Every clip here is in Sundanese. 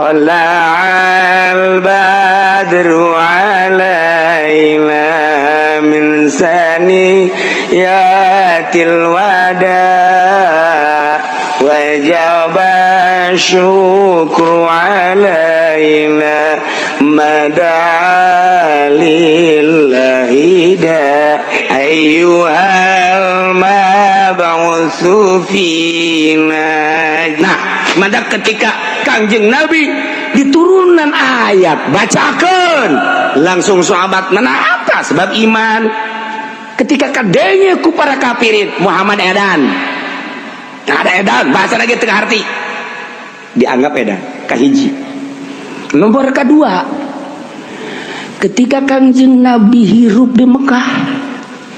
طلع البدر علينا من ثنيات الوداع وجب الشكر علينا ما دعا لله داع أيها المبعوث فينا. Nah, maka ketika Kangjeng Nabi diturunan ayat bacakan, langsung sahabat mana apa sebab iman. Ketika kadenge ku para kafirin Muhammad edan. Nah, ada edan bahasa lagi tengah arti dianggap edan. Kahiji, nomor kedua, ketika Kangjeng Nabi hirup di Mekah,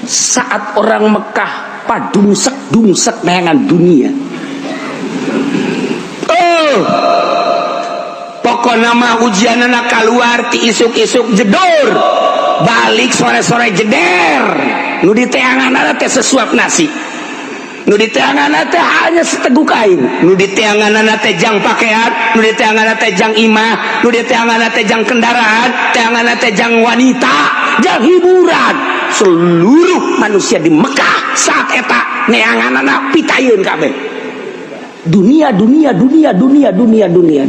saat orang Mekah padungsek dungsek neangan dunia, oh, pokoknya mah ujian anak keluar ti isuk-isuk jedor, balik sore-sore jeder. Nu diteangan teh sesuap nasi, nu diteangan teh hanya seteguk air, nu diteangan teh jang pakaian, nu diteangan teh jang imah, nu diteangan teh jang kendaraan, teangan teh jang wanita, jang hiburan. Seluruh manusia di Mekah saat eta neangan anak pitayun kabeh dunia, dunia, dunia, dunia, dunia, dunia.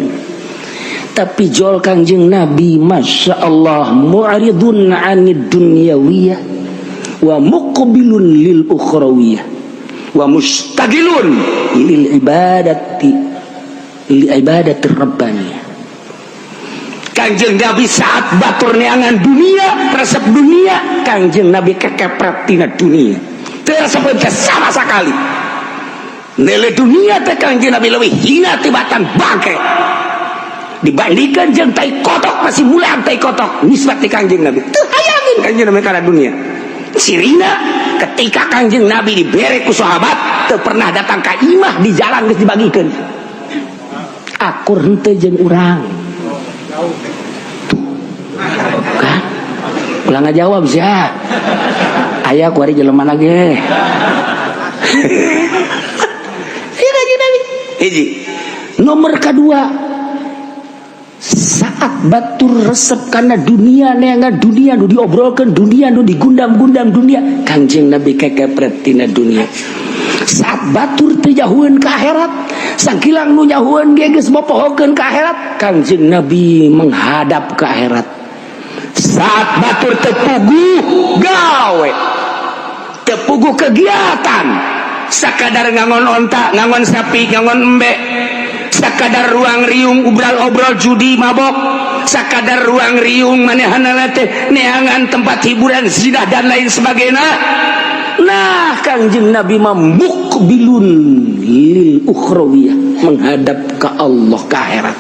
Tapi jol Kangjeng Nabi, masya Allah, معرض عن الدنيوية ومقبل للأخروية ومشتغل للعبادة، للعبادة الربانية. Kangjeng Nabi saat batur neangan dunia, resep dunia, Kangjeng Nabi kekepret tina dunia teu resep sama sekali. Nilai dunia teh Kangjeng Nabi lebih hina tibatan bangke dibandingkan jeung tai kotok. Masih mulaan tai kotok nisbat di Kangjeng Nabi. Teu hayangin Kangjeng Nabi kana dunia. Sirina ketika Kangjeng Nabi dibere ku sahabat, teu pernah datang ka imah, di jalan geus dibagikeun. Akur henteu jeung urang? Tuh kan ulah ngajawab sia. Aya kuari jelema lagi. Iya, Kanjeng Nabi hiji. Nomor kedua, saat batur resep karena dunia, neangan dunia, nu diobrolkan dunia, nu digundam-gundam dunia, Kangjeng Nabi kekepret tina dunia. Saat batur teu nyahueun ka akhirat, sangkilang nu nyahueun ge geus mopohokeun ka akhirat, Kangjeng Nabi menghadap ke akhirat. Saat batur teu puguh gawe, teu puguh kegiatan, sakadar ngangon onta, ngangon sapi, ngangon embe, sakadar ruang riung obral-obrol judi mabok, sakadar ruang riung manehana teh neangan tempat hiburan zina dan lain sebagainya. Nah, Kangjeng Nabi mah مقبل للأخروية, menghadap ke Allah, ke akhirat,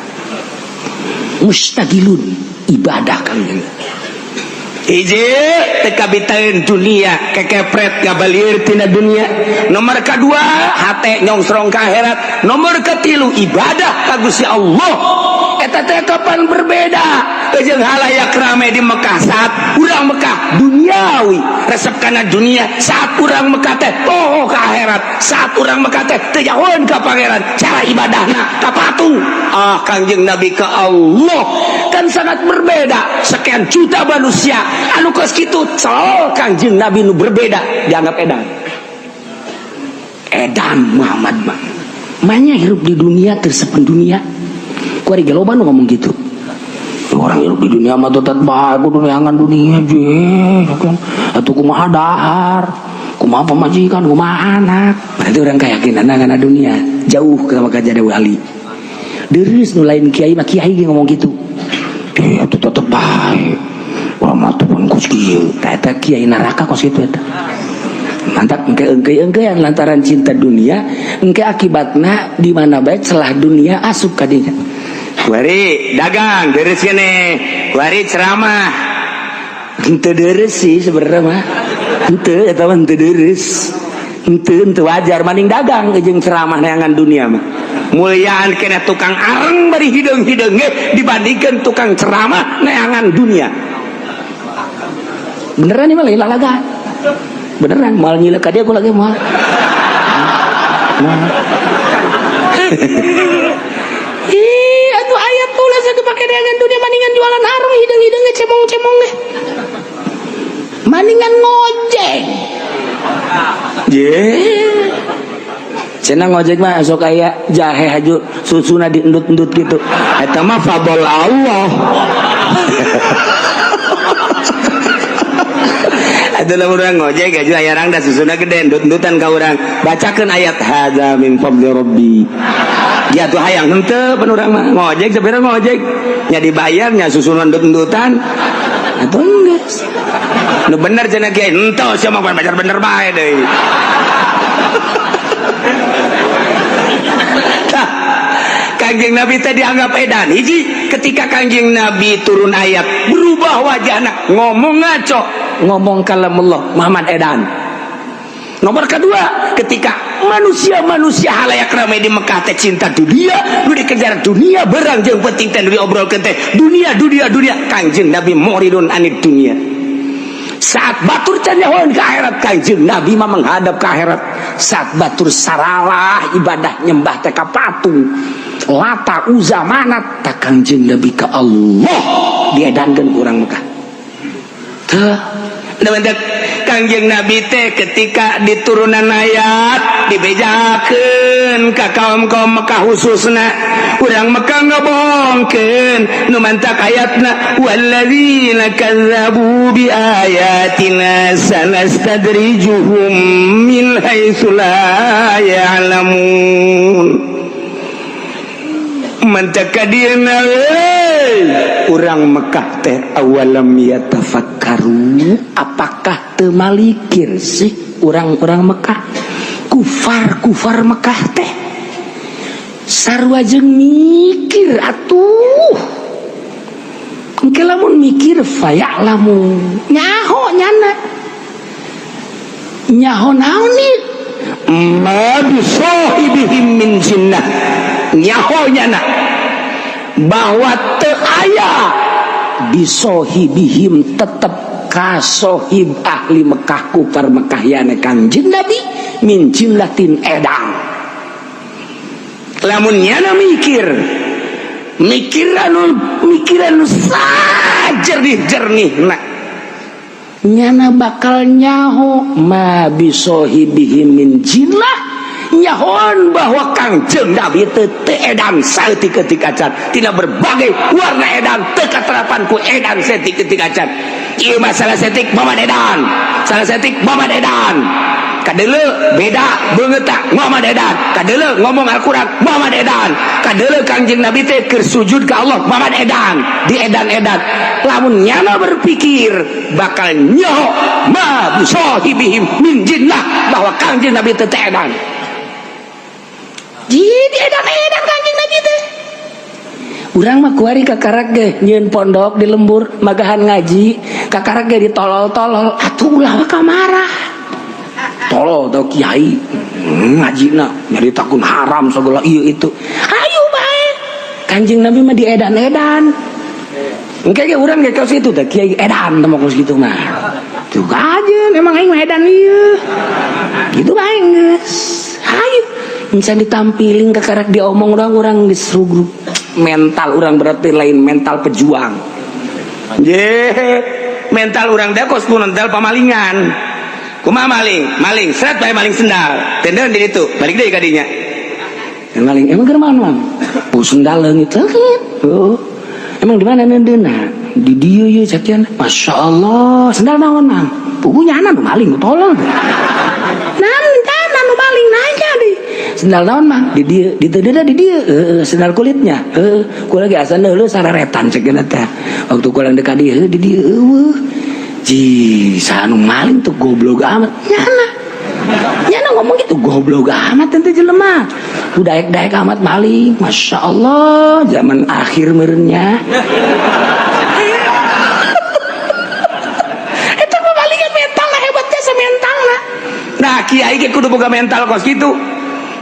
مشتغل ibadah. Kangjeng hiji teu kabitaeun dunia, kekepret ngabalieur tina dunia. Nomor kedua, hate nyongsrong ka akhirat. Nomor ketilu, ibadah ka Gusti Allah. Eta teh kapan berbeda jeung halayak rame di Mekah. Saat urang Mekah duniawi, resep kana dunia, saat urang Mekah teh oh ka akhirat. Saat urang Mekah teh teu jauheun ka pangeran, cara ibadahna ka patung. Ah, Kangjeng Nabi ke Allah kan sangat berbeda. Sekian juta manusia anu kos kitu, col Kangjeng Nabi nu berbeda dianggap edan. Edan Muhammad mah manya hirup di dunia tersepen dunia. Kuari ge loba nu ngomong gitu, orang hirup di dunia mah tetep bae kudu neangan dunia je kan atuh. Kumaha dahar, kumaha pamajikan, kumaha anak? Berarti orang keyakinan kana dunia jauh ke maka jadi wali deres. Nu lain kiai mah, kiai ge ngomong gitu. Eh, atuh tetep bae urang mah tuh pun kos kieu. Tah, eta kiai neraka kos kitu eta. Mantap engke engke engke yang lantaran cinta dunia engke akibatna di mana bae celah dunia asup ka dinya. Kuari dagang deres kene, kuari ceramah henteu deres sih sebenarnya mah. Henteu, eta mah henteu deres, henteu, henteu wajar maning dagang jeung ceramah neangan dunia mah. Muliaan kena tukang areng bari hideung-hideung ge dibandingkan tukang ceramah neangan dunia. Beneran nih mah, lain lalaga, beneran. Moal nyilek ka dia aku lagi, moal, moal. Ih, atuh ayat tuh. Maningan ngojek. Ye. Cenah ngojek mah sok aya jahe haju susuna diendut-endut gitu. Eta mah fadl Allah. Atuh lamun urang ngojek haju aya rangda susuna gede endut-endutan ka urang. Bacakeun ayat hadza min fadli rabbi. Ya tuh hayang henteu pan urang mah ngojek sapira ngojek. Nya dibayar nya susuna endut-endutan. Atuh geus. Nu bener cenah kiai henteu sia mah bayar bener bae deui. Kangjeng Nabi teh dianggap edan. Hiji ketika Kangjeng Nabi turun ayat berubah wajahna, ngomong ngaco, ngomong kalamullah Muhammad edan. Nomor kedua, ketika manusia-manusia halayak ramai di Mekah teh cinta dunia, nu dikejar dunia berang jeung penting teh nu diobrolkeun teh dunia dunia dunia. Kangjeng Nabi muridun anid dunia. Saat batur can nyahoan ke akhirat, Kangjeng Nabi mah menghadap ke akhirat. Saat batur saralah ibadah nyembah teh ka patung Lata Uza Manat tak Kangjeng Nabi ka Allah diedankeun ku urang Mekah. Teu Kangjeng Nabi teh ketika diturunan ayat dibejakeun ka kaum-kaum Mekah khususna urang Mekah ngabongkeun nu mantak ayatna walladzina kazzabu bi ayatina sanastadrijuhum min haitsu la ya'lamun. Mantak kadieuna urang Mekah teh awalam yatafakkaru, apakah teu malikir sih urang-urang Mekah, kufar-kufar Mekah teh sarua jeung mikir atuh. Engke lamun mikir faya'lamu nyaho nyana nyaho naon ieu ma bisahibihim min jinnah, nyaho nyana bahwa teu aya bisohibihim tetep kasohib ahli Mekah kufar Mekah yane Kangjeng Nabi min jinnatin edan. Lamun nyana mikir mikiran mikiran sajernih jernih nah nyana bakal nyaho ma bisohibihim min jinnah, nyahoan bahwa Kangjeng Nabi teu edan saeutik-eutik acan tina berbagai warna edan teu katerapan ku edan saeutik-eutik acan. Ieu masalah setik Muhammad edan, salah setik Muhammad edan, kadeuleu beda beungeut Muhammad edan, kadeuleu ngomong Al-Qur'an Muhammad edan, kadeuleu Kangjeng Nabi teh keur sujud ka Allah Muhammad edan, di edan-edan. Lamun nyana berpikir bakal nyaho ma bisahibihim min jinnah bahwa Kangjeng Nabi teh edan. Jadi edan-edan Kangjeng Nabi teh. Urang mah kuari kakarak ge nyieun pondok di lembur magahan ngaji, kakarak ge ditolol-tolol atuh ulah waka marah. Tolol tau kiai ngajina nyaritakeun haram segala ieu itu. Hayu bae. Kanjeng Nabi mah diedan-edan. Engke ge urang ge kos kitu teh kiai edan teh mah kos kitu mah. Tuh aja emang aing mah edan ieu. Gitu bae geus. Hayu. Bisa ditampiling kakarak diomong doang urang geus rugrup. Mental urang berarti lain mental pejuang. Ye, mental urang teh kos mental pamalingan. Kumaha maling? Maling, seret bae maling sendal. Tendeun di ditu, balik deui ka dinya. Maling, emang keur mana, Mang? Oh, sendal leungit leungit. Oh. Emang di mana neundeunna? Di dieu ye cakian. Masya Allah, sendal naon, Mang? Puguh nyana nu maling nu tolol. Nah, nyana nu maling nanya deh. Sendal naon, Mang? Di dieu, di teu di dieu. Heeh, sendal kulitnya. Heeh, kula ge asana heueuh sararetan cek teh. Waktu kula deuk ka dieu di dieu eueuh. Ji, saha nu maling tuh goblok amat. Nyana. Nyana ngomong gitu goblok amat ente jelema. Udah daek-daek amat maling. Masya Allah, zaman akhir merenya. Itu pemalingan mental lah, hebatnya semental lah. Nah, kiai ge kudu boga mental kos gitu.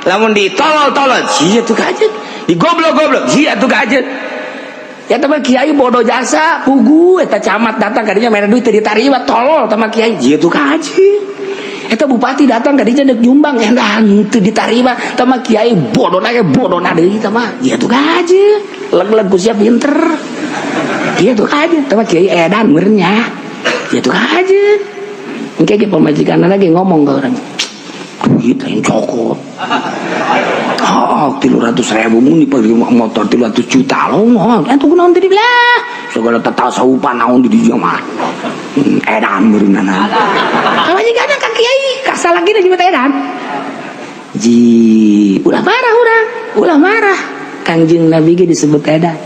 Lamun ditolol-tolol, sia tuh kajet. Digoblok-goblok, sia tuh kajet. Ya teman kiai bodoh jasa, pugu eta camat datang kadinya mere duit teu ditarima, tolol sama kiai, sia tuh kajet. Eta bupati datang kadinya deuk nyumbang edan teu ditarima sama kiai bodoh na bodoh na deui tah mah. Sia tuh kajet. Leg-leg ku sia pinter. Sia tuh kajet, sama kiai edan meureun nya. Sia tuh kajet. Engke ge pamajikan lagi ngomong ke orang. Duit lain cokot. Oh, 300.000 muni pergi motor 300 juta lo ngomong. Atuh kunaon teh dibelah. Segala tatasawupan naon di dieu mah. Edan meureunana. Pamajikanna ka kiai kasalagi da nyebut edan. Ji, ulah marah urang, ulah marah. Kangjeng Nabi ge disebut edan.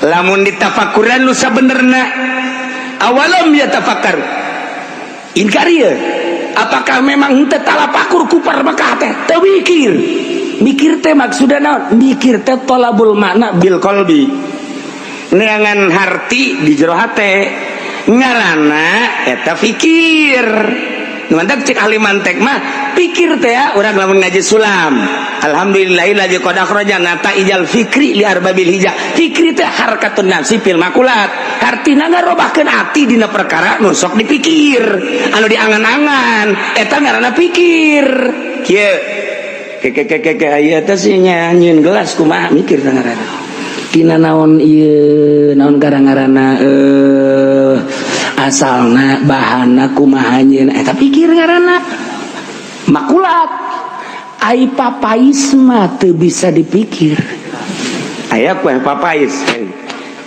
Lamun ditafakuran nu sabenerna awalam yatafakar. Inkar ieu. Apakah memang henteu talapakur kupar Mekah teh? Teu mikir. Mikir teh maksudna naon? Mikir teh talabul makna bil qalbi. Neangan harti di jero hate. Ngaranna eta fikir. Nu mantak cek ahli mantek mah pikir teh ya urang lamun ngaji sulam. Alhamdulillahilladzi qad akhraja nataijal fikri li arbabil hija. Fikri teh harkatun nafsi fil makulat. Hartina ngarobahkeun ati dina perkara nu sok dipikir, anu diangan-angan, eta ngaranna pikir. Kieu. Ke ke ke ke aya teh sih nyieun gelas kumaha mikir teh ngaranna. Tina naon ieu naon gara-garana asalna bahana kumaha nyieun eta pikir ngaranna. Makulat. Ai papais mah teu bisa dipikir. Aya kue papais.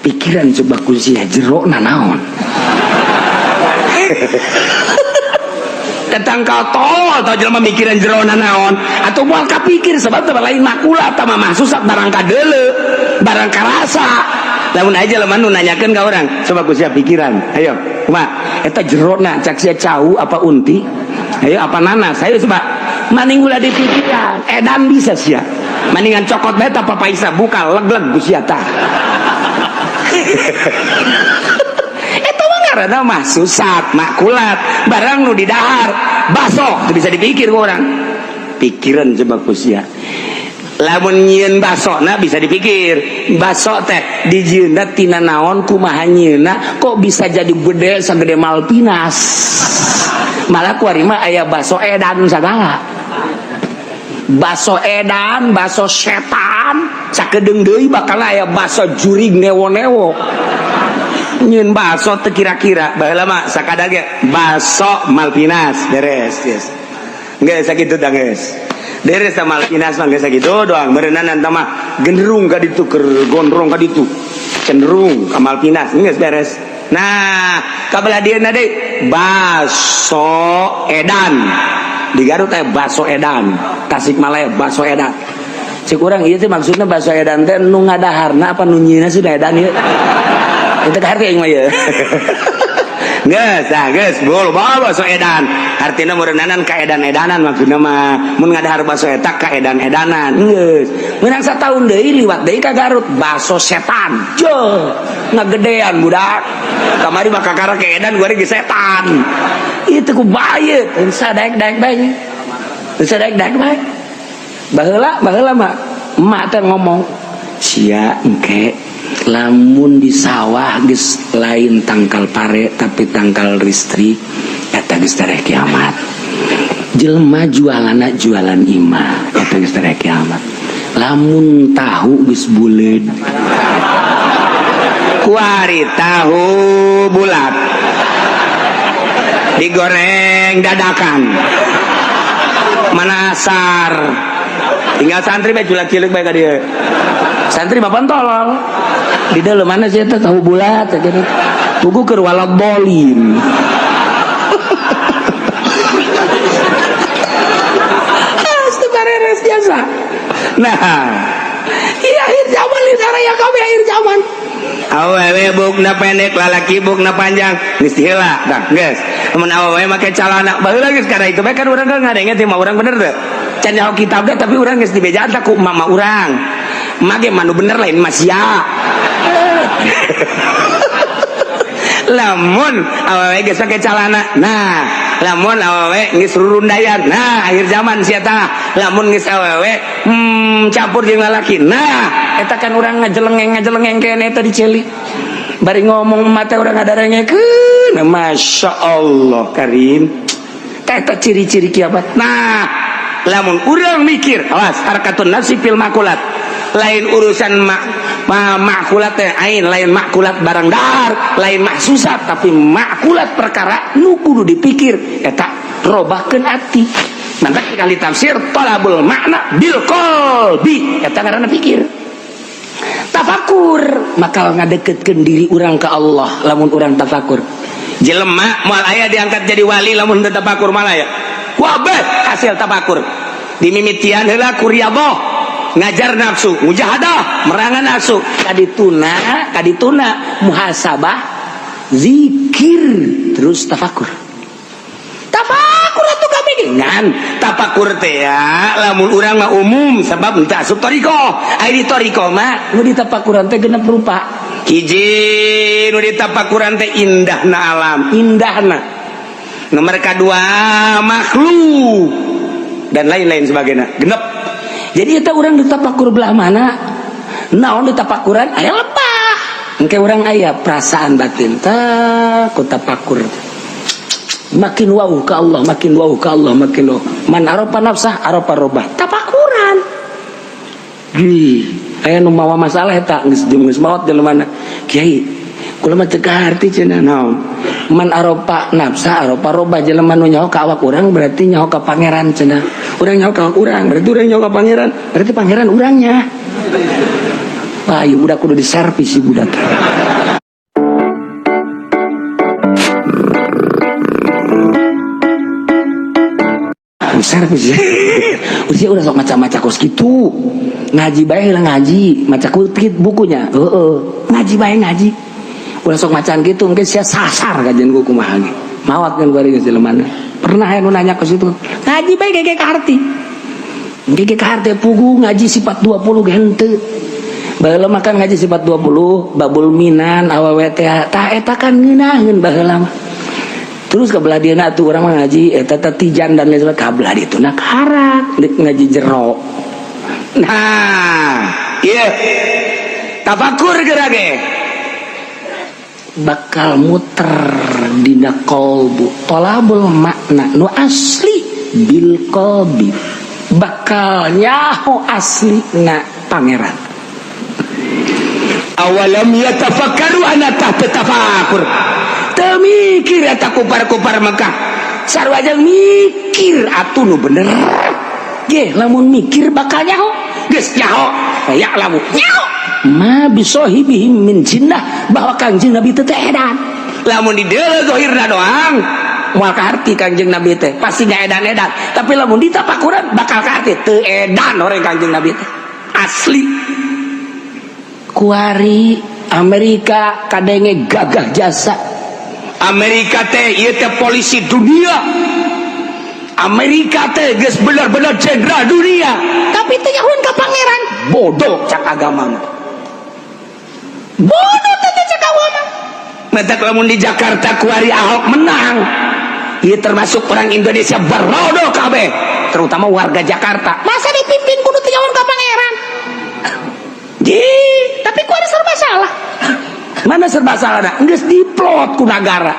Pikiran coba ku sia jerona naon. Datang ka tol atau jelema mikiran jerona naon atau moal kapikir sebab teh lain makulat mah mahsusat barang kadeuleu, barang karasa. Lamun aja jelema nu nanyakeun ka urang, coba ku sia pikiran. Ayo, kumaha? Eta jerona cak sia cau apa unti? Ayo apa nanas? Ayo coba. Maning ulah dipikiran, edan bisa sia. Maningan cokot bae ta papaisa buka leg-leg ku sia tah. Eta mah ngaranna mahsusat, makulat, barang nu didahar, baso teu bisa dipikir ku urang. Pikiran coba ku sia. Lamun nyieun basona bisa dipikir. Baso teh dijieunna tina naon kumaha nyieunna kok bisa jadi gede sagede Malvinas. Malah kuari mah aya baso edan sagala. Baso edan, baso setan, sakedeung deui bakal aya baso jurig newo-newo. Nyieun baso teu kira-kira, baheula mah sakadar ge baso Malvinas beres, yes. Geus sakitu tah geus. Beres tah Malvinas mah geus sakitu doang. Beureunan anta mah genderung ka ditu keur gondrong ka ditu. Cenderung ka Malvinas geus beres. Nah, kabelah dieuna deui baso edan. Di Garut teh baso edan, Tasikmalaya baso edan. Cek urang ieu teh maksudna baso edan teh nu ngadaharna apa nu nyieunna sih edan ieu. Itu kaharti aing mah ieu. Geus, tah geus, bol bawa baso edan. Artina meureunanan ka edan-edanan maksudna mah. Mun ngadahar baso eta ka edan-edanan. Geus. Meunang sataun deui liwat deui ka Garut baso setan. Jeuh, ngagedean budak. Kamari mah kakara ke edan gua ge setan. Itu ku bayeut, sadaek-daek bae. Sadaek-daek bae. Baheula, baheula mah emak teh ngomong, sia engke lamun di sawah geus lain tangkal pare tapi tangkal listrik eta geus tereh kiamat. Jelema jualanna jualan imah eta geus tereh kiamat. Lamun tahu geus buleud. Kuari tahu bulat digoreng dadakan. Mana asar. Tinggal santri bae culak cilik bae ka dieu. Santri bapan tolol. Di dalam mana sih eta tahu bulat teh gitu. Pugu keur waladolin. Astaga biasa. Nah, iya akhir zaman di ya kabeh akhir zaman. Awewe bukna pendek, lalaki bukna panjang, geus heula tah geus. Mun awewe make calana baheula geus kana itu bae kan urang kan ngadenge teh mah urang bener teu. Can nyaho kitab teh tapi urang geus dibejaan tah ku mama urang. Mah ge manu bener lain mah sia. Lamun awewe geus make calana, nah lamun awewe geus rurundayan, nah akhir zaman sia tah. Lamun geus awewe campur jeung lalaki, nah eta kan urang ngajelengeng kene eta diceli. Bari ngomong mata urang ngadarengekeun, Masya Allah Karim. Eta ciri-ciri kiamat. Nah, lamun urang mikir, awas harakatun nafsi fil makulat. Lain urusan makulat teh ain, lain makulat barang dahar, lain mahsusat, tapi makulat perkara nu kudu dipikir eta robahkeun ati. Mantap kali tafsir talabul makna bil qalbi eta ngaranna pikir. Tafakur bakal ngadeketkeun diri urang ka Allah lamun urang tafakur. Jelema moal aya diangkat jadi wali lamun teu tafakur malah ya. Wabeh hasil tafakur. Dimimitian heula ku riyadhah, ngajar nafsu, mujahadah, merangan nafsu, kadituna muhasabah, zikir, terus tafakur. Tafakur atuh kabeh ngan tafakur teh ya lamun urang mah umum sebab teu asup thariqah. Ai di thariqah mah nu ditafakuran teh genep rupa. Hiji nu ditafakuran teh indahna alam, indahna. Nomor kedua makhluk dan lain-lain sebagainya. Genep. Jadi eta urang ditafakur belah mana? Naon ditafakuran aya lebah. Engke urang aya perasaan batin tah ku tafakur. Makin wau ke Allah, makin wau ke Allah, makin wau. Man arafa nafsah, arafa robah. Tafakuran. Gih, aya nu mawa masalah eta geus geus maot jelema mana. Kiai, kula mah teu kaharti cenah naon. Man arafa nafsah, arafa robah jelema nu nyaho ka awak urang berarti nyaho ka pangeran cenah. Urang nyaho ka awak urang, berarti urang nyaho ka pangeran, berarti pangeran urangnya. Wah, ieu budak kudu diservis si budak. Servis. Usia udah sok maca-maca kos gitu. Ngaji bae lah ngaji, maca kutip bukunya. Heeh, ngaji bae ngaji. Ulah sok macaan gitu, mungkin sia sasar kajian ku kumaha ge. Mawat kan bari geus jelema. Pernah aya nu nanya ke situ, ngaji bae gege kaharti. Gege kaharti pugu ngaji sifat 20 ge henteu. Baheula mah kan ngaji sifat 20, babul minan awewe teh tah eta kan ngeunaheun baheula mah. Terus ke belah dieuna atuh urang mah ngaji eta teh tijan dan lain sebagainya ka belah dituna karak deuk ngaji jero. Nah, ieu tafakur geura ge bakal muter dina qalbu talabul makna nu asli bil qalbi bakal nyaho asli na pangeran. Awalam yatafakkaru ana tahta tafakur. Teu mikir eta kupar-kupar Mekah. Sarua jeung mikir atuh nu bener. Ge lamun mikir bakal nyaho. Geus nyaho, ya lamun nyaho. Ma bisohibihim min jinnah bahwa Kangjeng Nabi teh edan. Lamun di deuleu zahirna doang moal kaharti Kangjeng Nabi teh pasti ngaedan-edan. Tapi lamun ditapakuran bakal kaharti teu edan orang Kangjeng Nabi teh. Asli. Kuari Amerika kadenge gagah jasa. Amerika teh ieu teh polisi dunia. Amerika teh geus bener-bener jenderal dunia. Tapi teu nyahoeun ka pangeran. Bodoh cak agama mah. Bodoh teh cak agama. Matak lamun di Jakarta kuari Ahok menang. Ieu termasuk orang Indonesia barodo kabeh, terutama warga Jakarta. Masa dipimpin kudu teu nyahoeun ka pangeran? Ji, tapi kuari serba salah. Mana serba salah dah? Geus diplot ku nagara.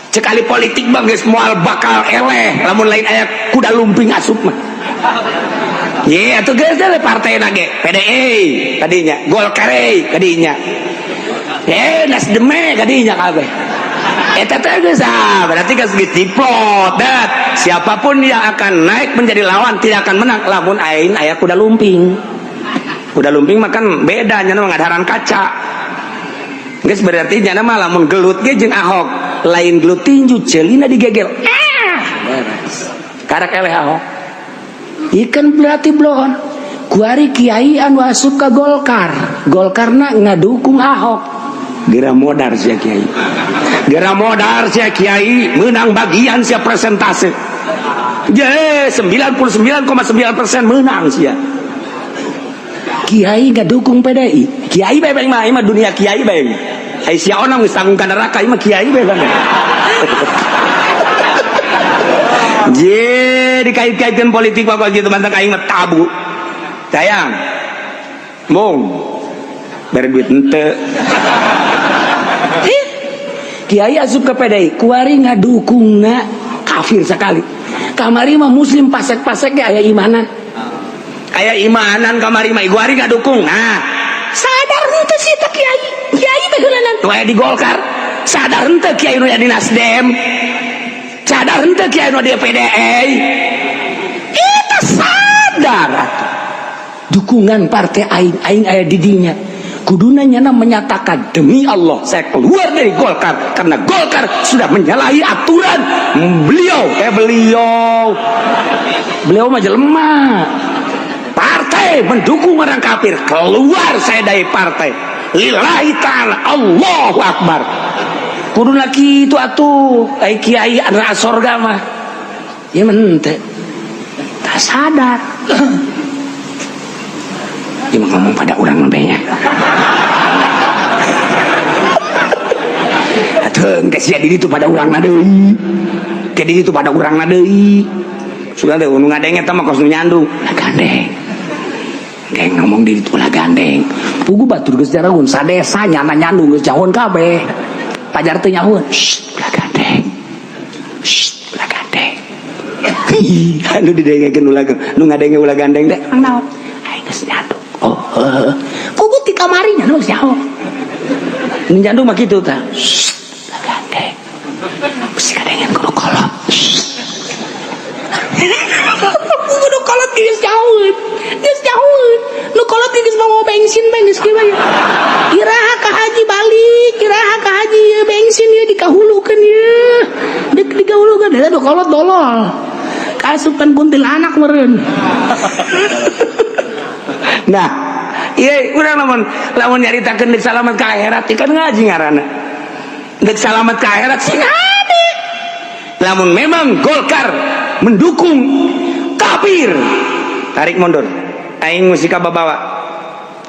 Cekali politik mah geus moal bakal eleh lamun lain aya kuda lumping asup mah. Ye, atuh geus deh partai nage PDI tadinya, Golkar tadinya. Nasdem kadinya kabeh. Eta teh geus ah, berarti geus diplot dat. Siapapun yang akan naik menjadi lawan tidak akan menang lamun ain aya kuda lumping. Kuda lumping mah kan beda nya mah ngadaharan kaca. Geus berarti nyana mah lamun gelut ge jeung Ahok, lain gelut tinju ceulina digegel. Ah, beres. Karak eleh Ahok. Ikan berarti blon. Kuari kiai anu asup ka Golkar. Golkarna ngadukung Ahok. Geura modar sia kiai. Geura modar sia kiai menang bagian sia presentase. Je 99,9% menang sia. Kiai ngadukung PDI. Kiai bae mah ieu mah dunia kiai bae. Ai sia onam geus tanggung ka neraka ieu mah kiai bae bang. Je dikait-kaitkeun politik mah kitu mantap aing mah tabu. Sayang. Mung. Bere duit henteu. Kiai asup ke PDI, kuari ngadukungna kafir sekali. Kamari mah muslim pasek-pasek ge aya imanan. Aya imanan kamari mah igu hari ngadukung. Nah, sadar henteu sih teh kiai? Kiai baheulanan nu aya di Golkar. Sadar henteu kiai nu aya di Nasdem? Sadar henteu kiai nu di PDI? Kita sadar atuh. Dukungan partai aing, aing aya di dinya. Kuduna nyana menyatakan, "Demi Allah, saya keluar dari Golkar karena Golkar sudah menyalahi aturan beliau." Eh, beliau, beliau mah jelema. Partai mendukung orang kafir, keluar saya dari partai lillahi ta'ala. Allahu akbar. Kudu lagi itu atuh. Ai kiai anu sorga mah ya mente tak sadar. Dia mah ngomong pada orang nya. Atuh engke sia di ditu pada urang deui. Ke di ditu pada urang deui. Sudah deh, nu ngadenge eta mah kos nu nyandung. Lah gandeng. Geng ngomong di ditu lah gandeng. Pugu batur geus jaragun sadesa nyana nyandung geus jauhun kabeh. Pajar teu nyahueun. Shh, ulah gandeng. Shh, ulah gandeng. Anu didengekeun ulah nu ngadenge ulah gandeng teh emang naon? Aing geus nyandung. Oh, heeh. Pugu ti kamari nya geus nyaho. Nu nyandung mah kitu tah. Shh, ulah gandeng. Bisi kadengen kudu kolot. Kudu kolot geus jauh. Geus jauh. Nu kolot geus mau bensin bae geus kieu bae. Iraha ka haji balik, iraha ka haji ieu bensin ieu dikahulukeun ieu. Dek dikahulukeun eta nu kolot dolol. Kasupan kuntilanak meureun. Nah, iya urang lamun lamun nyaritakeun deuk salamet ka akhirat kan ngaji ngaranna. Deuk salamet ka akhirat sing hade. Lamun memang Golkar mendukung kafir, tarik mundur. Aing musika babawa.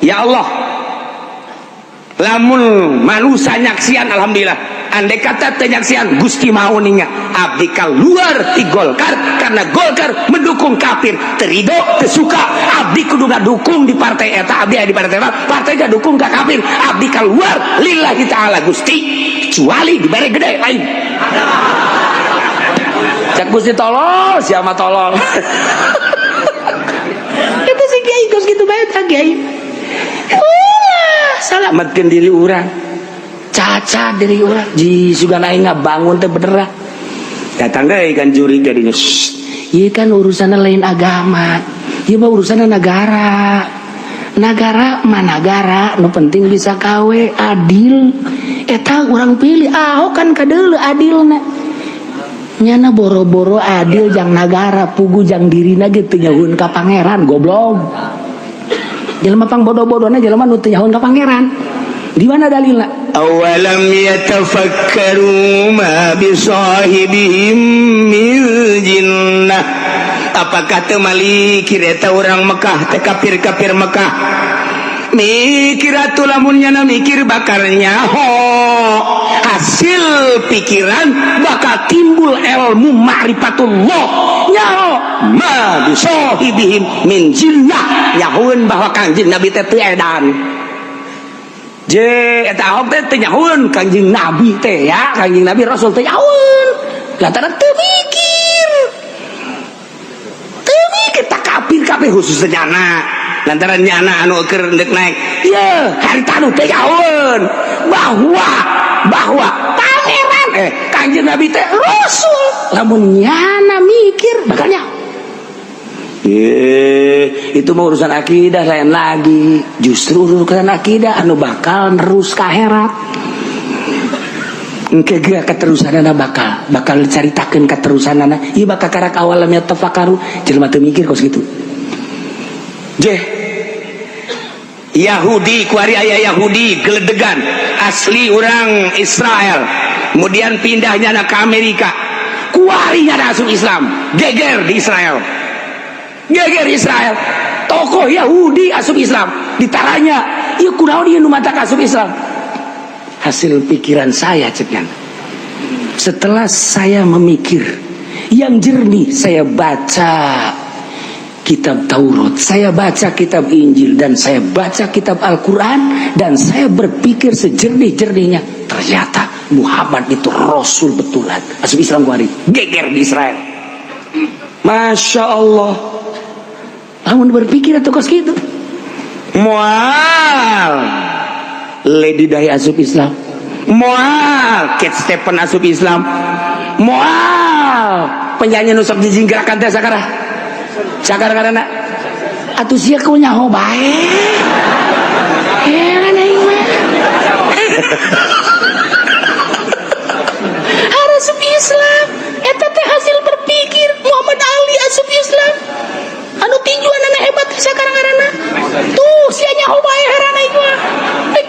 Ya Allah, lamun manusia nyaksian, alhamdulillah. Andai kata teu nyaksian, Gusti mau ninga abdi keluar di Golkar karena Golkar mendukung kafir. Terido teu suka, abdi kudu ngadukung di partai eta. Abdi aya di partai eta, partai dukung ka kafir. Abdi keluar lillahi ta'ala, Gusti, kecuali dibere gede lain. Cek Gusti, "Tolol siapa tolol." Itu si kiai kos gitu bae tah kiai. Ulah salametkeun diri urang, caca diri urang ji sugan aing ngabangun teh bener. Datang deui kan juri jadinya. Ieu kan urusanna lain agama, ieu mah urusanna negara. Negara mah negara, nu penting bisa kawe adil eta urang pilih. Ahok kan kadeuleu adilna. Nyana boro-boro adil jang nagara, pugu jang dirina ge teu nyahueun ka pangeran, goblok. Jelema pang bodoh-bodohna jelema nu teu nyahueun ka pangeran. Di mana dalilna? Awalam yatafakkaru ma bisahibihim min jinnah. Apakah teu malikir eta urang Mekah teh, kafir-kafir Mekah? Mikir atuh. Lamun nyana mikir bakal nyaho hasil pikiran, bakal timbul ilmu ma'rifatullah. Nyaho ma bisahibihim min jinnah, nyahueun bahwa Kangjeng Nabi teh teu edan. Je eta Ahok teh teu nyahueun Kangjeng Nabi teh ya, Kangjeng Nabi Rasul teh nyahueun lantaran teu mikir. Teu mikir tak kafir kabeh, khususnya nyana, lantaran nyana anu keur ndek naik. Ye harita nu teu nyahueun bahwa bahwa pangeran eh Kangjeng Nabi teh Rasul. Lamun nyana mikir bakal nyaho. Eh, itu mah urusan akidah lain lagi. Justru urusan akidah anu bakal nerus ka akhirat. Engke ge keterusanana bakal bakal dicaritakeun keterusanana. Ieu bakal karak awalam yatafakkaru, jelema teu mikir kos kitu. Jeh Yahudi kuari aya Yahudi geledegan, asli orang Israel, kemudian pindahnya ke Amerika. Kuari nya asup Islam, geger di Israel. Geger Israel, tokoh Yahudi asup Islam. Ditaranya, ieu kunaon ieu nu matak asup Islam? "Hasil pikiran saya," cek, "setelah saya memikir yang jernih, saya baca kitab Taurat, saya baca kitab Injil, dan saya baca kitab Al-Quran, dan saya berpikir sejernih-jernihnya, ternyata Muhammad itu Rasul betulan." Asup Islam kuari, geger di Israel. Masya Allah. Lamun berpikir atuh kos kitu. Moal Lady Di asup Islam. Moal Cat Stephen asup Islam. Moal penyanyi nu sok jijinggerakan teh sakara. Sakara karena atuh sia ku nyaho bae. Heran aing mah. Asup Islam eta teh hasil berpikir. Muhammad Ali asup Islam anu tinjuan hebat sekarang karena tuh sia nyaho bae, heran aing mah.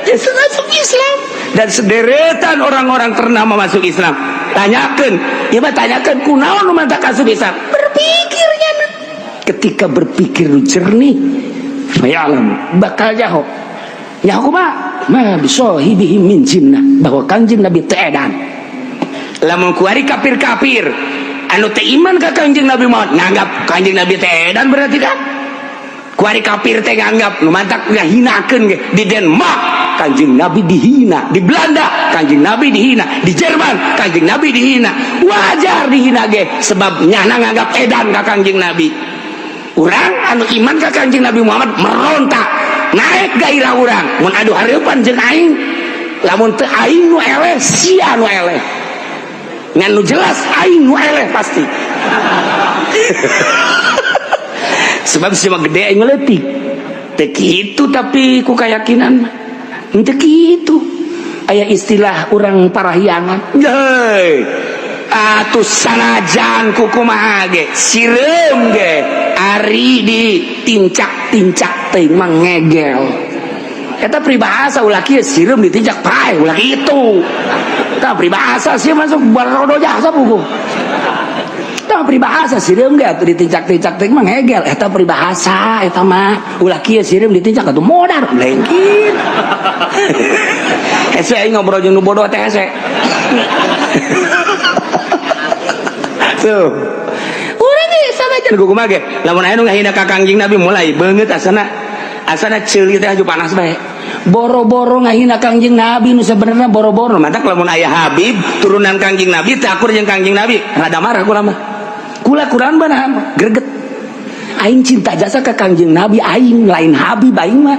Jackson asup Islam dan sederetan orang-orang ternama masuk Islam. Tanyakan ya mah, tanyakan kunaon nu matak asup Islam, berpikirnya. Ketika berpikir jernih, fa'alam, bakal nyaho nyaho kumaha, ma bisahibihim min jinnah, bahwa Kanjeng Nabi teu edan. Lamun kuari kafir-kafir anu teu iman ka Kanjeng Nabi Muhammad nganggap Kanjeng Nabi teh edan, berarti kan kuari kafir teh nganggap nu mantak ngahinakeun ge. Di Denmark Kanjeng Nabi dihina, di Belanda Kanjeng Nabi dihina, di Jerman Kanjeng Nabi dihina. Wajar dihina ge, sebab nyana nganggap edan ka Kanjeng Nabi. Urang anu iman ka Kanjeng Nabi Muhammad merontak, naik gairah urang mun adu hareupan jeung aing. Lamun teu aing nu eleh, sia nu eleh. Ngan nu jelas aing nu eleh pasti, sebab sia mah gede, aing leutik. Teu kitu, tapi ku keyakinan mah henteu kitu. Aya istilah urang parahyangan. Heuy, atuh sanajan ku kumaha ge, sireum ge ari di tincak-tincak teuing mah ngegel. Eta peribahasa, ulah kieu, sireum ditincak pae, ulah kitu. Tah, peribahasa sih masuk barodo jasa buku. Tah, peribahasa sireum ge atuh ditincak-tincak teuing mah ngegel. Eta peribahasa eta mah, ulah kieu, sireum ditincak atuh modar lain kieu. Hese aing ngobrol jeung nu bodoh teh, hese. Tuh. Urang ge sanajan kumaha ge, lamun aya nu ngahina ka Kangjeng Nabi mulai beungeut asana asana ceuli teh aju panas bae. Boro-boro ngahina Kangjeng Nabi nu sebenarnya, boro-boro matak lamun aya Habib turunan Kangjeng Nabi teh akur jeung Kangjeng Nabi, rada marah kula mah. Kula kurang banahan greget. Aing cinta jasa ka Kangjeng Nabi, aing lain Habib aing mah.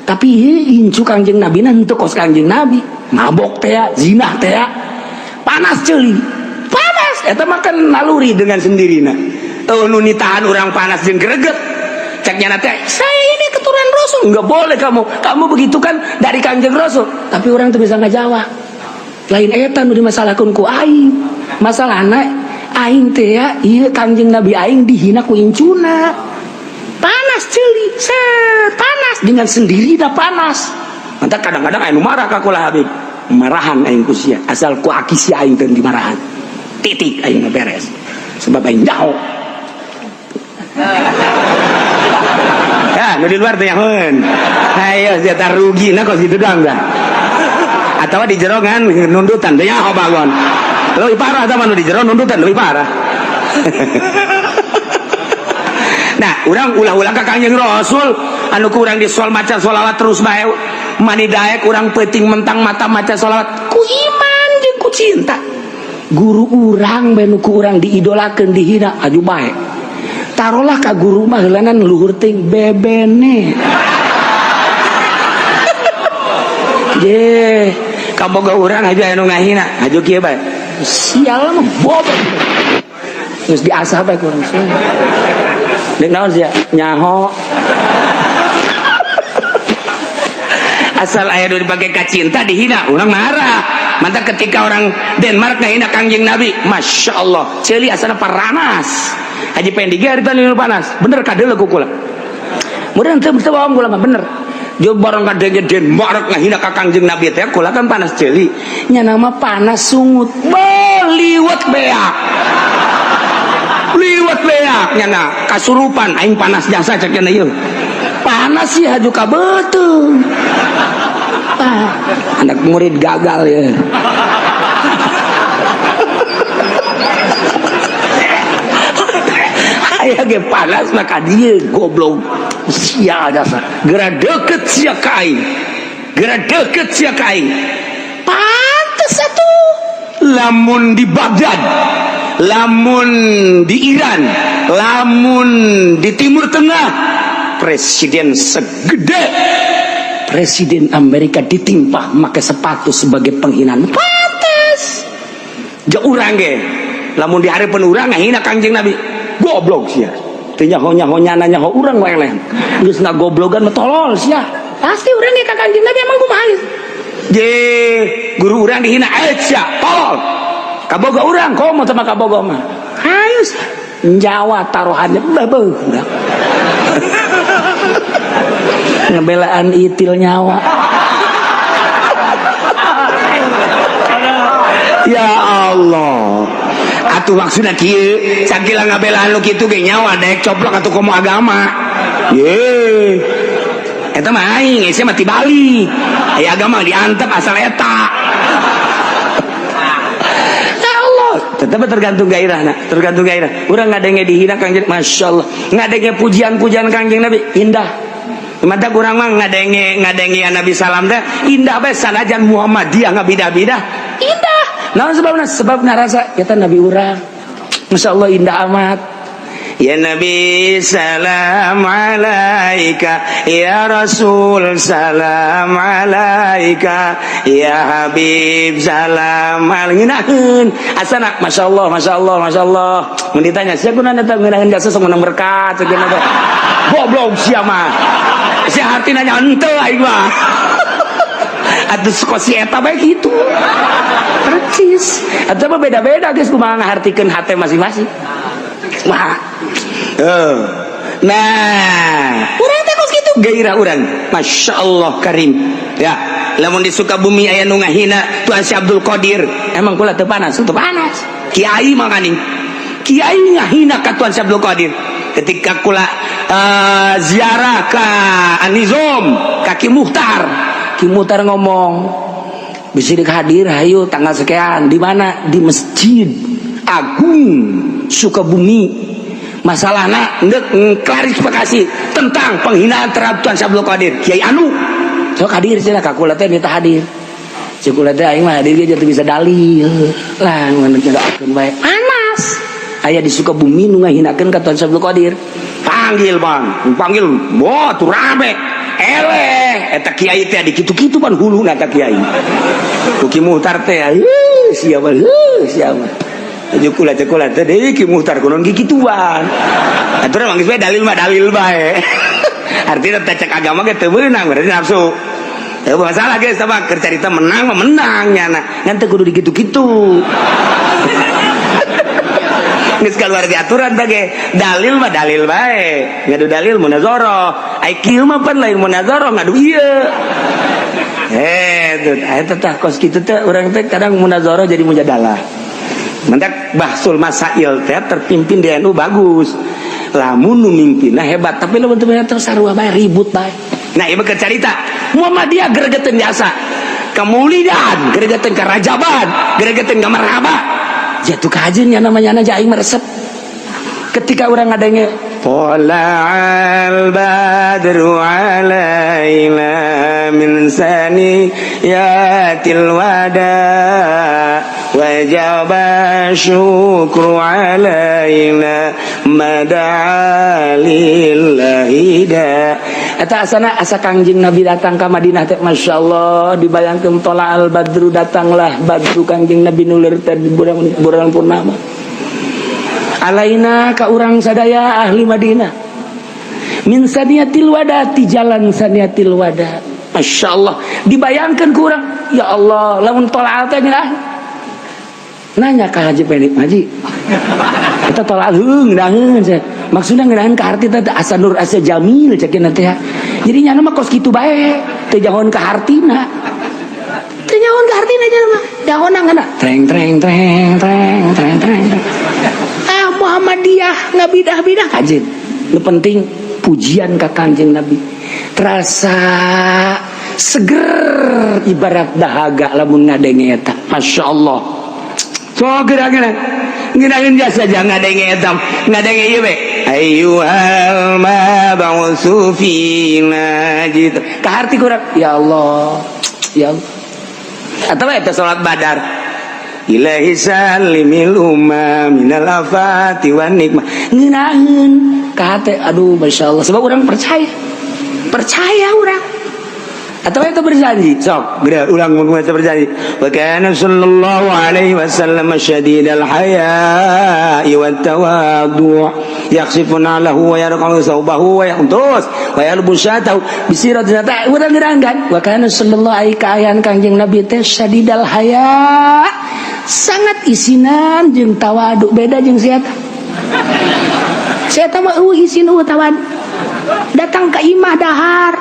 Tapi ieu incu Kangjeng Nabi na henteu kos Kangjeng Nabi. Mabok teh, zina teh, panas ceuli. Panas eta mah kan naluri dengan sendirina. Tuh nu nitahan urang panas jeung greget. Cek nyana teh, saya ini keturunan Rasul, nggak boleh kamu. Kamu begitu kan dari Kanjeng Rasul. Tapi orang tuh bisa ngajawab. Lain eta nu dimasalahkeun ku aing. Masalahna aing teh ya, ieu Kanjeng Nabi aing dihina ku incuna. Panas ceuli, set panas dengan sendiri dah panas. Mantap kadang-kadang aing nu marah ka kula Habib. Marahan aing ku sia, asal ku aki sia aing teu dimarahan. Titik, aing mah beres. Sebab aing nyaho. Ya, nu di luar teh nyahoeun. Ayo sia tah rugi na kos kitu doang dah. Atawa di jero kan nundutan teh nyaho bagon. Leuwih parah tah nu di jero nundutan, leuwih parah. Nah, urang ulah-ulah ka Kangjeng Rasul anu ku urang disol maca sholawat terus bae. Mani daek urang peuting mentang mata maca sholawat ku iman jeung ku cinta. Guru urang bae nu ku urang diidolakeun dihina aju bae. Tarolah ka guru mah heulanan luhur teuing bebene. Je, kaboga urang aja anu ngahina, aju kieu bae. Sial mah bobrok. Geus diasah bae ku urang. Dek naon sia? Nyaho. Asal aya nu dipake ka cinta dihina, urang marah. Mantap ketika orang Denmark ngahina Kangjeng Nabi, Masya Allah, ceuli asana paranas. Haji Pendi ge harita nu panas. Bener kadeuleu ku kula. Mudah teu teu bohong kula mah, bener. Jo barang kadenge Denmark ngahina ka Kangjeng Nabi teh kula kan panas ceuli. Nya nama panas sungut. Beliwet beak. Liwet beak nyana kasurupan aing panas jasa cek nya ieu. Panas sih haju ka beuteung. Ah, anak murid gagal ya. Aya ge panas maka dia goblok sia jasa. Geura deket sia ka aing. Geura deket sia ka aing. Pantes atuh. Lamun di Baghdad, Lamun di Iran, lamun di Timur Tengah, presiden segede presiden Amerika ditimpah make sepatu sebagai penghinaan, pantes ja urang ge lamun di hareupeun urang ngahina Kangjeng Nabi, goblok sia, teu nyaho-nyaho, nyana nyaho urang wae eleh geus ngagoblogan mah, tolol sia, pasti urang ge ka Kangjeng Nabi. Emang kumaha je guru urang dihina, eh sia tolol, kaboga urang komo sama kaboga mah, hayu Jawa taruhannya babeuh urang ngebelaan itil nyawa. Ya Allah, atuh maksudna kieu, sakila ngabelaan lu kitu ge nyawa daek coplok atuh, komo agama ye eta mah aing geus mah tibalik aya agama diantep asal eta. Ya Allah, tetap tergantung gairah nah, tergantung gairah. Urang ngadenge dihina Kangjeng, Masya Allah, ngadenge pujian-pujian Kangjeng Nabi indah. Mata kurang mah ngadenge ngadenge ya Nabi salam teh indah bae, sanajan Muhammadiyah ngabida-bida indah. Naon sebabna? Sebab ngarasa eta Nabi urang. Masya Allah, indah amat. Ya Nabi salam alaika, ya Rasul salam alaika, ya Habib salam alaika. Asana Masya Allah, Masya Allah, Masya Allah. Mun ditanya sia kunaon eta ngeunaheun jasa, sok menang berkat cenah teh. Goblok sia mah. Sia hati nanya henteu aing mah. Atuh kok si eta bae kitu. Percis. Atuh mah beda-beda geus, kumaha ngahartikeun hate masing-masing. Wah. Nah, urang teh kos kitu gairah urang. Masya Allah karim. Ya, lamun di Sukabumi aya nu ngahina Tuan Syekh Abdul Qadir, emang kula teu panas, teu panas. Kiai makaning. Kiai ngahina ka Tuan Syekh Abdul Qadir. Ketika kula ziarah ka Anizom, ka Ki Muhtar. Ki Muhtar ngomong, "Bisa hadir, hayu tanggal sekian." Di mana? Di Masjid Agung Sukabumi. Masalahna ndek klarifikasi tentang penghinaan terhadap Tuan Syekh Abdul Qadir. Kiai anu sok hadir cenah ka kula teh, minta hadir. Cek kula teh, aing mah hadir ge teu bisa dalil lah, mun doakeun bae. Panas, aya di Sukabumi nu ngahinakeun ka Tuan Syekh Abdul Qadir. Panggil, Bang, panggil, wah tuh rame eleh eta kiai teh di kitu-kitu pan huluna eta kiai. Ku Ki Muhtar teh, heuh siapa, heuh siapa. Aja kula teh, kula teh deui Ki Muhtar kunaon kikituan. Atuh mah geus bae, dalil mah dalil bae. Artinya teh cek agama ge teu meunang, berarti nafsu. Teu masalah geus sama keur carita menang mah menang nyana. Ngan teu kudu dikitu-kitu. Geus keluar di aturan teh ge. Dalil mah dalil bae. Ngadu dalil munazarah. Ai kieu mah pan lain munazarah, ngadu ieu. Eh, tuh, eta tah kos kitu teh urang teh kadang munazarah jadi mujadalah. Mentak bahsul masail teh terpimpin di NU bagus. Lamun nu mimpinna hebat, tapi lamun teu terus sarua bae, ribut bae. Nah, ieu keur carita Muhammadiyah gregeteun jasa. Kemuliaan gregeteun ka Rajaban, gregeteun ka marhaba. Jatuh kajeun nya namanya aja aing meresep. Ketika orang ngadenge Thala'al badru alaina min saniyatil wada wajaba syukru alaina mada'a lillahi da. Eta asana asa Kangjeng Nabi datang ka Madinah teh, Masya Allah, dibayangkeun tola'al badru, datanglah badru Kangjeng Nabi nulir teh di bulan bulan purnama, alaina ka urang sadaya ahli Madinah, min saniyatil wada, ti jalan saniyatil wada. Masya Allah, dibayangkan ku urang, ya Allah, lamun tola'al teh nyelah nanya ka Haji Pendek, "Haji, eta tola'al heung ngeunaheun?" Maksudna ngeunaheun ka harti teh asa nur asa jamil cek teh. Jadi nyana mah kos kitu bae, teu jahoan ka hartina, teu nyahoan ka hartina, nya mah jahoan ngana treng treng treng treng treng treng. Ah, Muhammadiyah ngabidah-bidah kajeun. Nu penting pujian ka Kanjeng Nabi terasa seger ibarat dahaga lamun ngadenge eta. Masya Allah, so geura-geura ngeunaheun jasa jangan ngadenge eta, ngadenge ieu we, ayyuhal mab'utsu fina gitu ka harti kurang, ya Allah, ya Allah. Atau eta salat Badar. Ilahi salimil umma minal afati wan nikmah. Ngeunaheun ka hate, aduh masya Allah, sebab orang percaya, percaya orang atau itu berjanji sok geura ulang mau berjanji. Wa kana sallallahu alaihi wasallam syadidal haya'i wat tawadu' yakhsifuna lahu wa yarqa'u thawbahu wa yaqtus wa yalbusatahu bisirat zata. Urang geurang wa kana sallallahu alaihi kaayaan Kangjeng Nabi teh syadidal haya, sangat isinan jeung tawadu, beda jeung sia. Sia mah eueuh isin, eueuh tawadu. Datang ka imah dahar,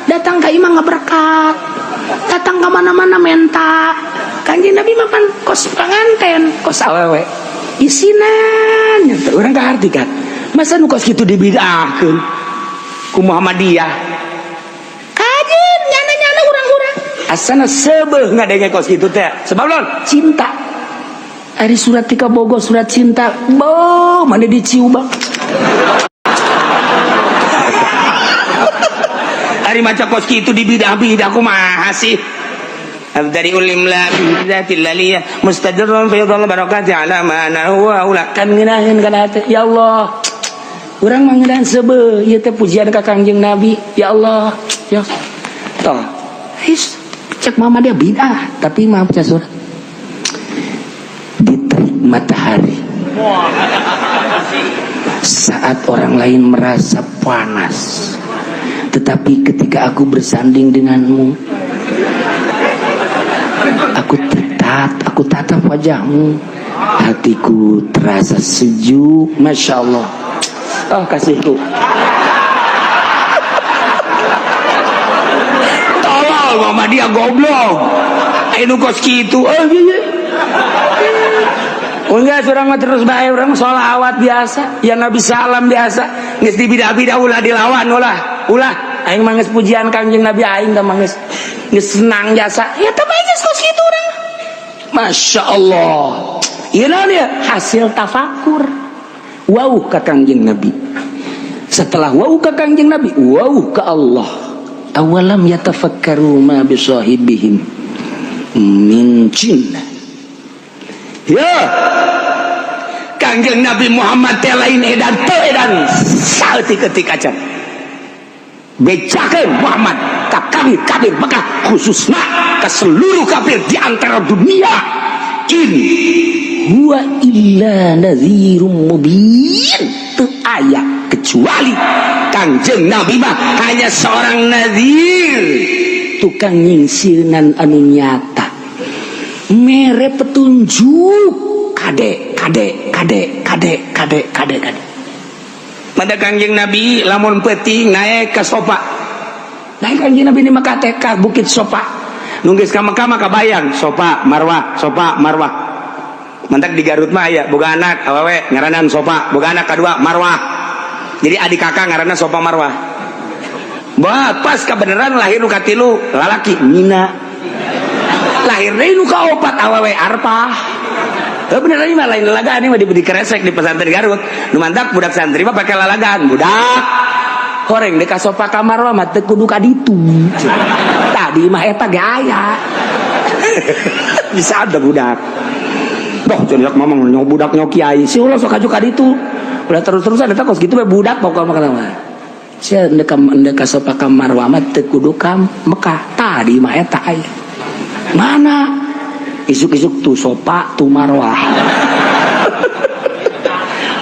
datang ke imah ngeberkat, datang ke mana-mana menta. Kanjeng Nabi mah pan kos panganten, kos awewe, isinan. Orang kaharti kan, masa nu kos kitu dibid'ahkeun ku Muhammadiyah? Kajen nyana-nyana urang-urang asana seubeuh ngadenge kos kitu teh, sebab naon? Cinta. Ari surat tika bogo, surat cinta bo mana diciu bang. Ari maca kos kitu dibidah-bidah kumaha sih? Abdari ulim la bi dzatil laliyah mustadirran fi dhal barakati ala ma ana huwa ula. Kan ngeunaheun kana hate, ya Allah, urang mah ngeunaheun seubeuh ieu teh pujian ka Kangjeng Nabi, ya Allah, ya toh his cek mama dia bid'ah, tapi mah baca surat di terik matahari saat orang lain merasa panas, tetapi ketika aku bersanding denganmu, aku tatap wajahmu, hatiku terasa sejuk. Masya Allah, oh kasihku. Tolol mama dia goblok. Ayo kos kitu. Oh iya. Enggak, urang mah terus bae, urang sholawat biasa, ya Nabi salam biasa. Geus dibidah-bidah ulah dilawan, ulah. Ulah aing mah geus pujian Kangjeng Nabi, aing teh mah geus geus senang jasa. Ya teh bae geus kos kitu urang. Masya Allah. Ieu naon ieu? Hasil tafakur. Wauh ka Kangjeng Nabi. Setelah wauh ka Kangjeng Nabi, wauh ka Allah. Awalam yatafakkaru ma bisahibihim min jinnah. Ya, Kangjeng Nabi Muhammad teh lain edan, teu edan saeutik-eutik acan. Bejakeun Muhammad ka kafir-kafir Mekah, khususna ke seluruh kafir di antara dunia. In huwa illa nadhirum mubin. Teu aya kecuali Kangjeng Nabi mah hanya seorang nadhir, tukang nyingsieunan anu nyata, mere petunjuk kade kade kade kade kade kade kade. Pada Kangjeng Nabi lamun peuting naik ke Sofa, naik Kangjeng Nabi ini maka teh ka Bukit Sofa, nunggis ka Mekah maka bayang Sofa Marwah, Sofa Marwah. Mantak di Garut mah aya boga anak awewe ngaranan Sofa, boga anak kadua Marwah, jadi adik kakak ngaranna Sofa Marwah. Bah, pas kebenaran lahir nu katilu lalaki Mina, lahir deui nu kaopat awewe Arpah. Heuh, bener ini mah lain lalagaan, ini mah diberi kresek di pesantren Garut. Nu mantak budak santri mah pakai lalagaan, budak horeng dek ka Sofa ka Marwah mah teu kudu ka ditu. Tadi mah eta ge aya. Bisa ada budak. Doh, jadi mamang nyok budak nyok kiai. Si ulah sok kaju ka ditu. Ulah terus-terusan eta kos kitu we budak pokokna mah mah. Sia ndek ka Sofa ka Marwah mah teu kudu ka Mekah. Tadi mah eta aya. Mana? Isuk-isuk tuh Sofa tuh Marwah.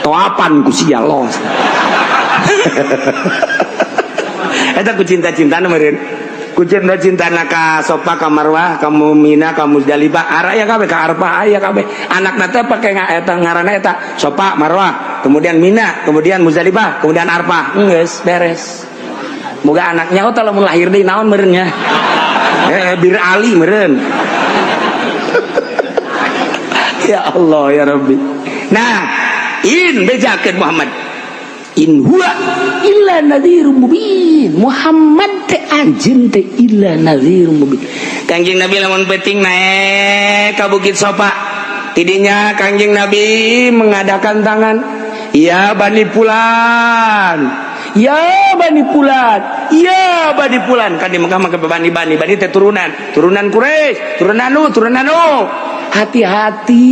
Toapan ku sia los. Eta ku cinta-cintana meureun. Ku cinta-cintana ka Sofa ka Marwah, ka Mina, ka Muzdalifah, araya kabeh ka Arfah aya kabeh. Anakna teh pake eta ngaranna eta Sofa Marwah, kemudian Mina, kemudian Muzdalifah, kemudian Arfah. Geus beres. Moga anaknya oh lamun lahir deui naon meureun nya. Bir Ali meureun. Ya Allah ya Rabbi. Nah, in bejakeun Muhammad. In huwa illa nadhirum mubin. Muhammad teh anjeun teh illa nadhirum mubin. Kangjeng Nabi lamun penting naik ka Bukit Sofa. Tidinya Kangjeng Nabi mengadakan tangan. Ya bani fulan. Ya bani fulan, ya bani fulan. Kan di Mekah mah bani bani bani teh turunan, turunan Quraisy, turunan anu, turunan anu. Hati-hati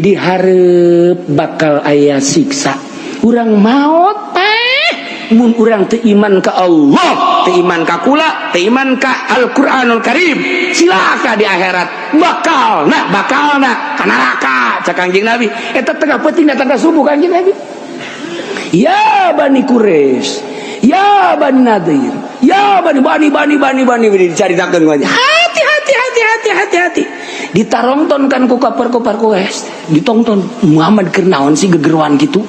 dihareup bakal aya siksa. Urang maot teh mun urang teu iman ka Allah, teu iman ka kula, teu iman ka Al-Qur'anul Karim, cilaka di akhirat. Bakal na, bakal na ka neraka cak Kangjeng Nabi. Eta tengah peuting datang ka subuh Kangjeng Nabi. Ya Bani Quraisy, ya Bani Nadir, ya Bani Bani Bani Bani Bani dicaritakeun aja. Hati hati hati hati hati hati. Ditarongton kan ku kafir-kafir Quraisy, ditongton Muhammad keur naon sih gegeruan gitu.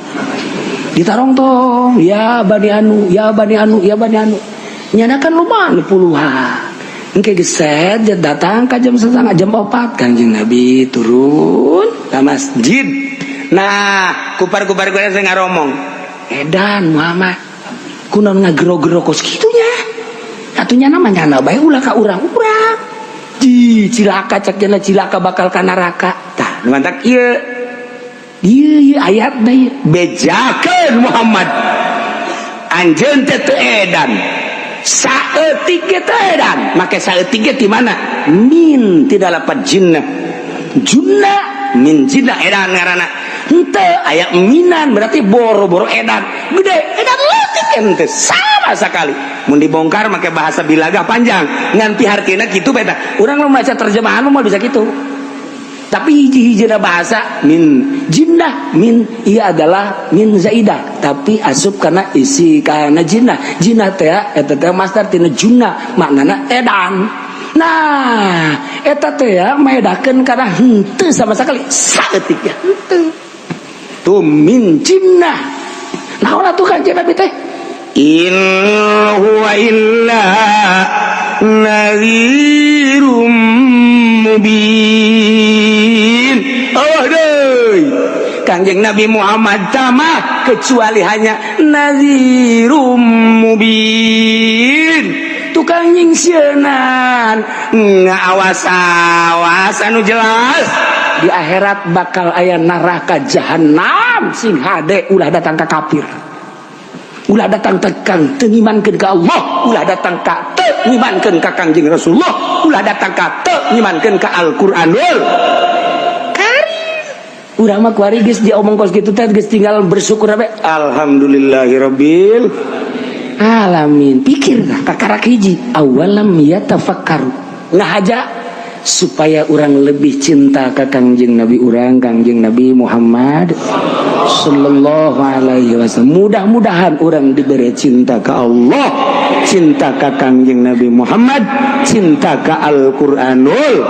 Ditarongtong, ya Bani Anu, ya Bani Anu, ya Bani Anu. Nyana kan lumayan puluhan. Engke geset datang ka jam setengah jam 4 Kangjeng Nabi turun ke masjid. Nah, kupar-kupar gue saya ngaromong. Edan Muhammad, kunaon ngagero-gero kos kitunya. Atunya namanya nyana bae ulah ka urang-urang. Ji, cilaka cak jana cilaka bakal ka neraka. Tah, nu mantak ieu. Ieu ieu ayat ieu. Bejakeun Muhammad. Anjeun teh teu edan. Saeutik ge teu edan. Make saeutik ge ti mana? Min tidak lapat jinnah. Junna min jinnah edan ngaranna. Henteu aya minan berarti boro-boro edan. Gede edan leutik ente sama sekali. Mun dibongkar make bahasa bilaga panjang. Ngan pihartina kitu beta. Urang mah maca terjemahan mah bisa kitu. Tapi hiji-hiji bahasa min jinnah min iya adalah min zaidah tapi asup karena isi karena jinnah jinnah teh eta teh masdar tina junna maknana edan. Nah eta teh maedakeun kana henteu sama sekali saeutik ya henteu tuh min jinnah. Naon atuh kanjeng Nabi teh in huwa illa nadhirum mubin. Oh deui Kangjeng Nabi Muhammad tamah kecuali hanya nadhirum mubin, tukang nyingsieunan ngaawas-awas anu jelas di akhirat bakal aya neraka jahanam. Sing hade ulah datang ka kafir, ulah datang tekang teu ngimankeun ka Allah, ulah datang ka teu ngimankeun ka Kangjeng Rasulullah, ulah datang ka teu ngimankeun ka Al-Qur'anul Karim. Urang mah kuari geus diomong kos kitu teh geus tinggal bersyukur bae, alhamdulillahirabbil alamin. Pikir lah kakarak hiji awalam yatafakkaru ngahaja supaya orang lebih cinta ke Kangjeng Nabi urang, Kangjeng Nabi Muhammad sallallahu alaihi wasallam. Mudah-mudahan orang diberi cinta ke Allah, cinta ke Kangjeng Nabi Muhammad, cinta ke Al-Qur'anul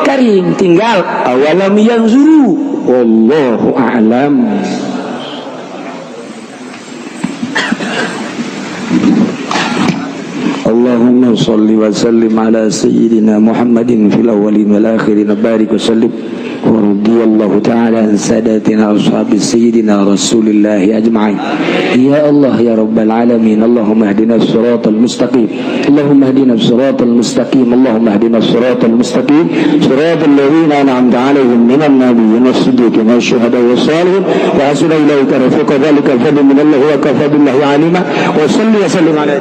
Karim. Tinggal awalam yanzuru, wallahu a'lam. Allahumma salli wa sallim ala sayyidina Muhammadin fil awwalin wal akhirin, barik wa sallim wa radiyallahu ta'ala an sadatina ashabi sayyidina Rasulillah ajma'in. Ya Allah ya rabbal alamin, Allahumma ihdina siratal mustaqim, Allahumma ihdina siratal mustaqim, Allahumma ihdina siratal mustaqim, siratal ladzina an'amta 'alaihim minan nabiyyin was-siddiqin wasyuhada'i was-salihin wa hasuna ilaika rafiqa dzalika al-fadlu min Allah wa kafa billahi alima. Wa salli wa sallim ala